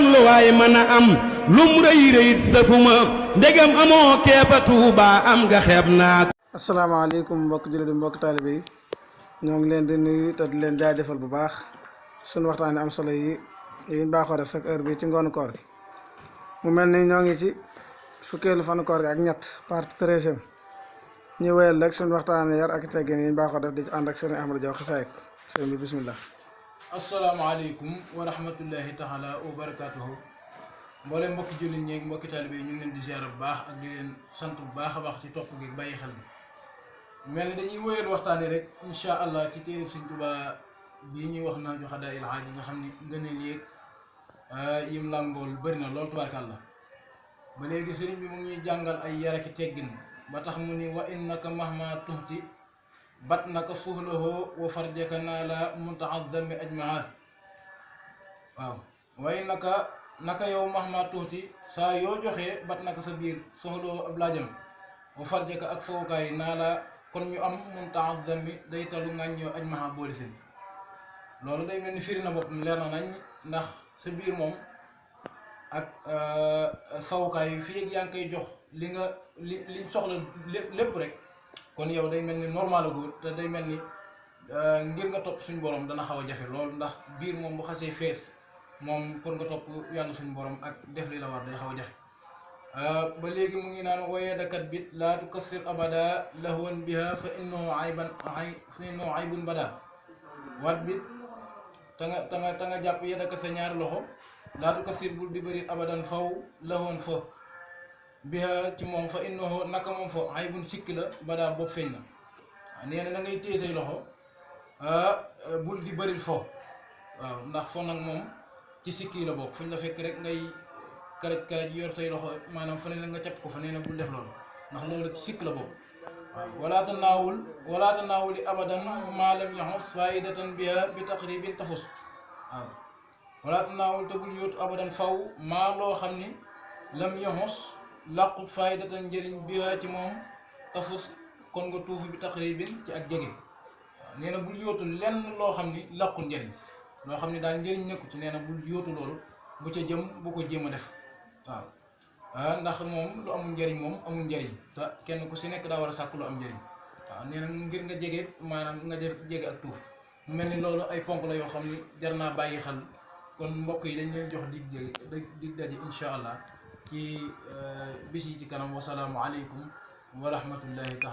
kon lu waay mën a am lum rëy rëyit safuma ndegam amoo keefa Tuuba am nga xeeb naa ko. asalaamaaleykum mbokk jullit yi mbokk taalibe yi ñoo ngi leen di nuyu te di leen jaajëfal bu baax suñu waxtaan am solo yi ñu baaxoo def chaque heure bi ci ngoonu koor gi mu mel ni ñoo ngi ci fukkeelu fanu koor gi ak ñett partie 13e ñu wéyal rek suñu waxtaan yar ak teggin yi ñu baaxoo def di ci ànd ak sëriñ Ahmadou Diaw Xasaayid sëriñ bi bismillah. asalaamaaleykum wa rahmatullahi taala wa barakaatuhu mboole mbokki jullit ñi mbokki taalibe yi ñu ngi leen di ziar bu baax ak di leen sant bu baax a baax ci topp gi bàyyi xel bi mel ni dañuy wéyal waxtaani rek incha allah ci téereb Sëriñ Tuubaa bii ñuy wax Nahju Qadaa'il Haaj nga xam ni ngëneel yéeg yim làngool bëri na loolu tubaarkàlla ba léegi sëriñ bi mu ngi ñuy jàngal ay yar ak teggin ba tax mu ni wa innaka mahma tuhti bat naka suhlahu wa farjaka naa la mutaazami ajmaa waaw waaye naka yow mahma tuhti saa yoo joxee bat naka sa biir soxloo ab laajam wa farjaka ak sowukaay naa la kon ñu am mutaazami day talu ngàññoo ajmaa boole seen loolu day mel ni firi na boppam leer na nañ ndax sa biir moom ak sawukaay fii ak yaa ngi koy jox liñ soxla lépp rek kon yow day mel ni normal góor te day mel ni ngir nga topp suñu borom dana xaw a jafe loolu ndax biir moom bu xasee fees moom pour nga topp yàlla suñu borom ak def li la war day xaw a jafe ba léegi mu ngi naan wooyee dakat bit laa tukassir abada lahwan biha fa innahu aybun bada wat bit ta nga jàpp yedaka sa ñaari loxo laa tukassir bul di bëri abadan faw lahwan fa biha ci moom fa innahu naka moom fa aybun sikki la bada bopp feeñ na nee na ngay téye say loxo bul di bëri fo waaw ndax fo nag moom ci sikki la bokk fuñ la fekk rek ngay karaj yor say loxo maanaam fa ne la nga capp ko fa nee na bul def loolu ndax loolu ci sikk la bokk waaw wala tanaawuli abadan maa lam yaxus faidatan biha bi taqribin tafus waaw wala tanaawul te bul yóotu abadan faw maa loo xam ni lam yaxus làqut faidatan njëriñ biha ci moom tafus kon nga tuufu bi taqribin ci ak jege waaw nee na bul yóotu lenn loo xam ni làqut njëriñ loo xam ni daal njëriñ nekku ci nee na bul yóotu loolu bu ca jëm bu ko jéem a def waaw ndax moom lu amul njëriñ moom amul njëriñ te kenn ku si nekk daa war a sàkk lu am njëriñ waaw nee na ngir nga jege maanaam nga jege ak tuuf mu mel ni loolu ay ponk la yoo xam ni jar naa bàyyi xel kon mbokk yi dañ leen jox dig daje incha allah ci bis yi ci kanam wasalaamu aleykum wa rahmatullahi taala